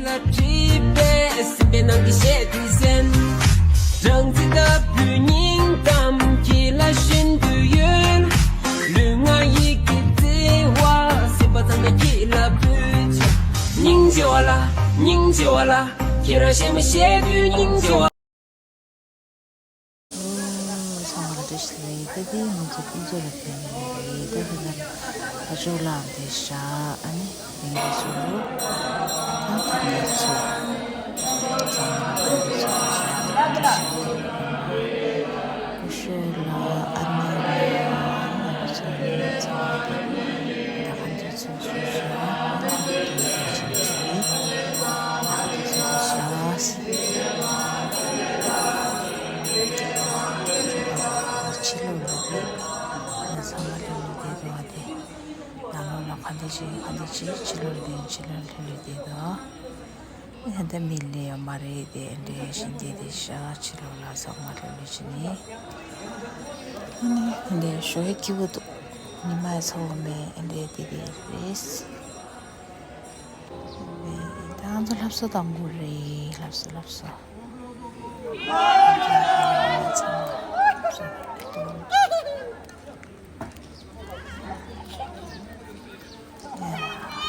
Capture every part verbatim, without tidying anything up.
ལ་བྲིས་པའི་སེམས་པའི་ནང་གི་གཞས་དེ་གསན། སྦྲང་རྩི་ལྟ་བུའི་སྙིང་གཏམ་ཁྱེད་ལ་བཞིན་དུ་ཡོད། ལུས་ངག་ཡིད་ཀྱི་བརྩེ་བ་སེམས་པ་ཚང་མས་ཁྱེད་ལ་ཕུལ། སྙིང་རྗེ་བ་ལ། སྙིང་རྗེ་བ་ལ། ཁྱེད་རང་གཞས་མ་བཤད་དུས་སྙིང་རྗེ་བ། ཚང་མ་ལ་བཀྲ་ཤིས་བདེ་ལེགས། ད་དེ་ང་ཚོ་ཕུན་ཚོགས་ལ་ཕེབས་ནས་རེད། ད་དེ་ལ་ཕ་ཇོ་ལའང་དེ་བཞག་ཨ་ནི་དེང་གི་ཚོ་ད་ཕ་ངའི་ཚོ་ཚང་མ་ལ་ཕུན་ཚོགས་ལ་བཞག་སྐུ་ཞབས་ལ་ཨ་ནེ་ལ་ང་ཚོ་ནས་ཚང་མ་དེ་ད་ཕན་ཚུན་ཚོགས་སུ་བཞག་ཨ་ནི་དེ་ཕྱིན་ཆད་ད་ཕན་ཚུན་ཚོགས་སུ་བཞག་ཕྱི་ལོགས་ལ་རེད། ང་ཚང་མ་ལྷོད་ལྷོད་བསྡད་འདུག་བ་དེ། ནང་ལོགས་ལ་ག་འདྲ་ཅིག་ག་འདྲ་ཅིག་ཕྱི་ལོགས་ལ་ཕྱི་ལོགས་ལྷོད་ལྷོད་བསྡད་འདུག་ཨེ་ད་མི་ལས་ཡོད་མ་རེད་དེ། འདྲའི་ཞིང་སྡེ་དེ་ཤ་ཕྱི་ལོགས་ལ་ཚང་མ་ལྷོད་ལྷོད་བྱས་ནས། ཨ་ནི་འདི་ཞོ་ཡི་སྐྱིད་པོ་འདུག་ཉི་མ་ཚ་བོ་མེད། འདྲའི་དེ་དེ་རེད། ད་ང་ཚོ་ལྷ་གསོལ་གཏང་དགོས་རེད། ལྷ་གསོལ་ལྷ་གསོལ།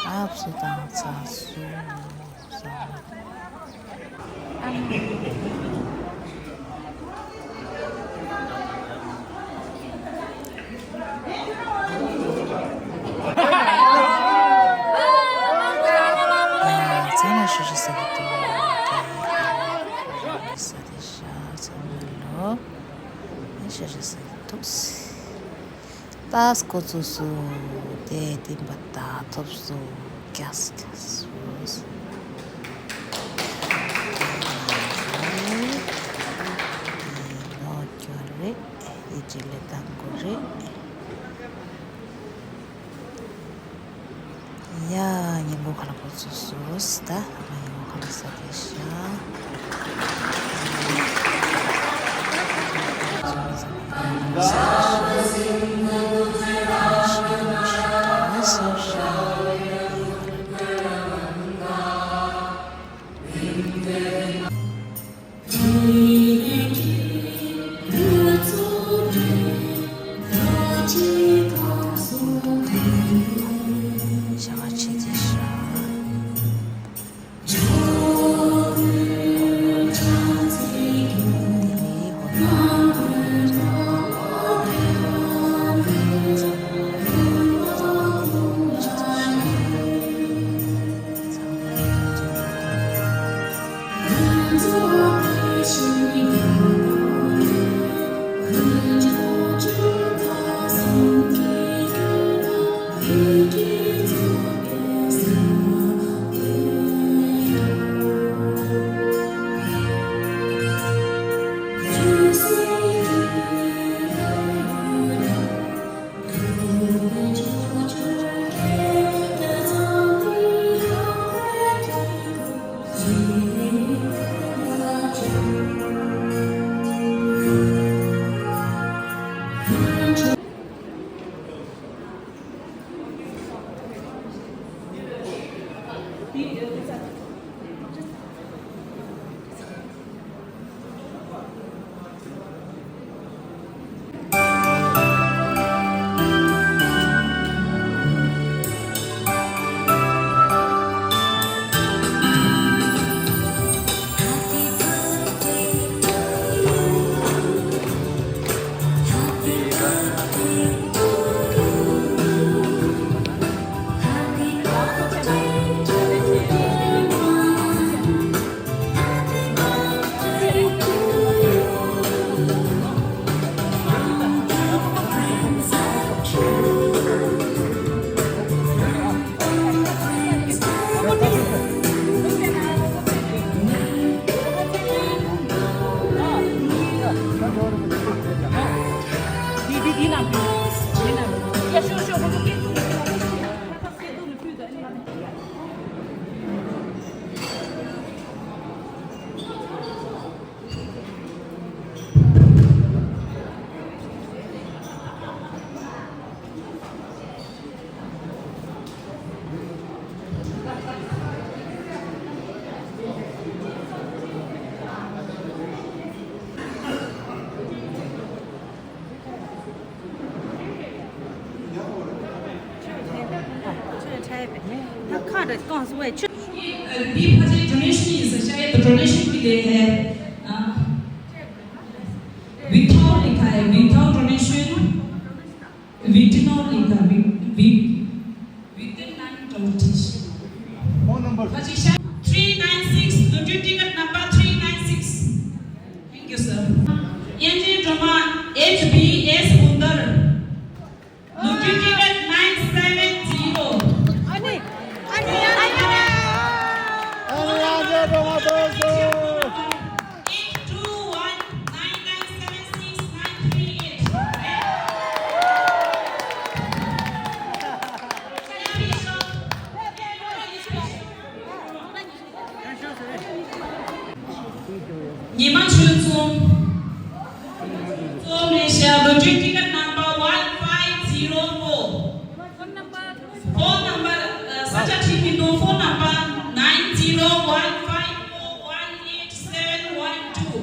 ལྷ་གསོལ་གཏང་ཚར་སོང་། ཚང་མ་ཞུ་ཞུ་ཟེར་གི་འདུག་ས་དེ་ཤ་ཚང་མ་ལོ་ཞུ་ཞུ་ཟེར་གི་འདུག་ཏཱས་ཀོ་ཙུ་སུ་དེ་ཏིམ་པ་ད་ཐོབ་སུ་ཀྱཱས་ཀྱཱས་སུ། ནོ་ཀྱོ་རེད། ཨི་ཅི་ལེ་དང་གོ་རེད། ཡ། ཉིན་གུང་ཁ་ལག་ཁོ་ཚོ་སོ་སི་ད་ང་ཉིན་གུང་ཁ་ལག་ཟ་དེ་ཤ། कौन सा है? अ, दीप हजे डोनेशन ही है, शायद डोनेशन भी ले है। अ, विथाउट लिखा है, विथाउट डोनेशन, विद नॉट लिखा, वि-, वि-, with not donation. Phone number. हजे शायद three nine six, lottery ticket number three nine six। Thank you, sir. एनजी ड्रामा एचबीएस बुंदर। Lottery ticket nine seven zero। अनि, अनि, अनि। Eight two one nine nine seven six nine three eight। ཉི་མ་ཆོས་འཛོམས། འཛོམས་རེད་ཤག Lottery ticket number one five zero four། ཕོན་ནམ་བར། ཕོན་ནམ་བར། ས་ཆ་བྲིས་མི་འདུག་ཕོན་ནམ་བར་nine zero one five four one eight seven one two།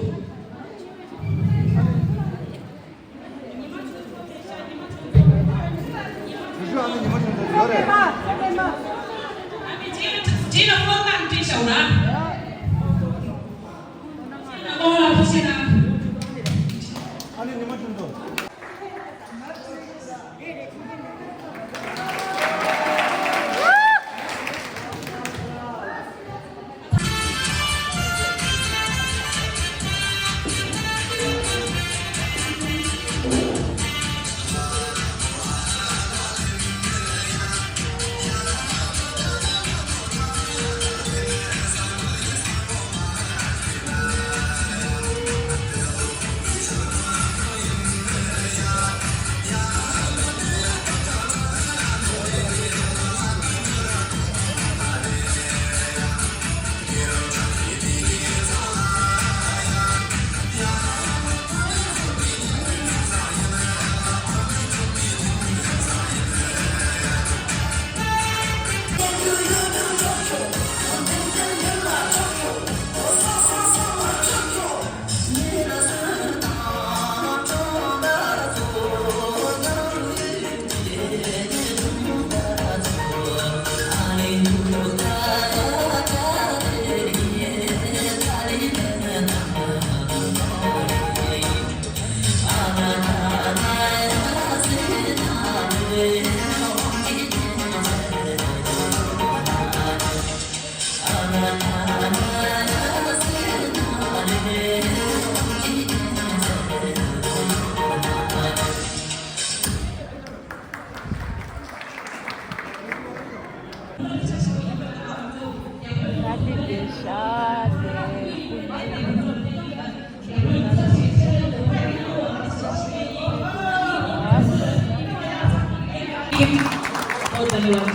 बहुत धन्यवाद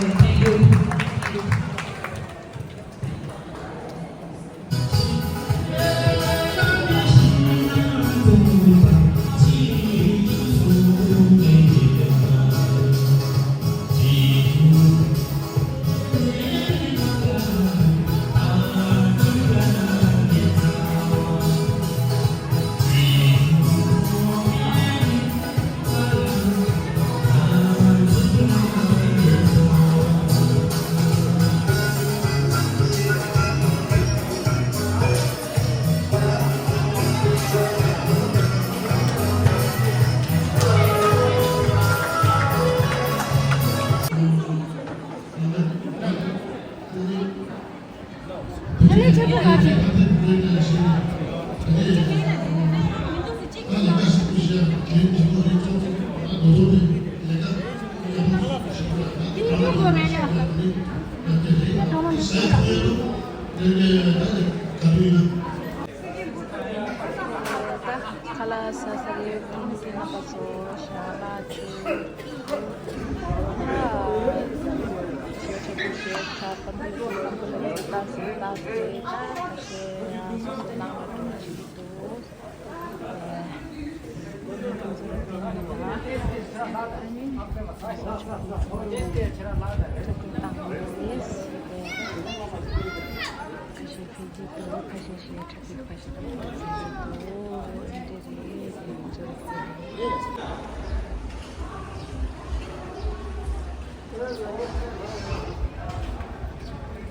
जी, thank you।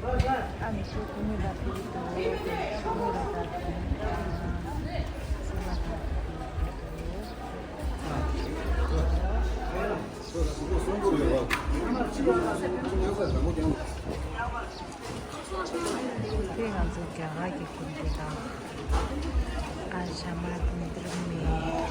ཨ་ནི་ཤོག་གུ་མི་ལ་ཕེབས་འདུག་ཤོག་གུ་མི་ལ་ད་ཕེབས་འདུག་སེམས་པ་ཐག་ཐག་ཕེབས་འདུག་དེ་ང་ཚོ་རྒྱ་གར་གྱི་གོན་རྒྱུ་དང་། ཨ་ཞ་མ་དེ་འདིར་མེད།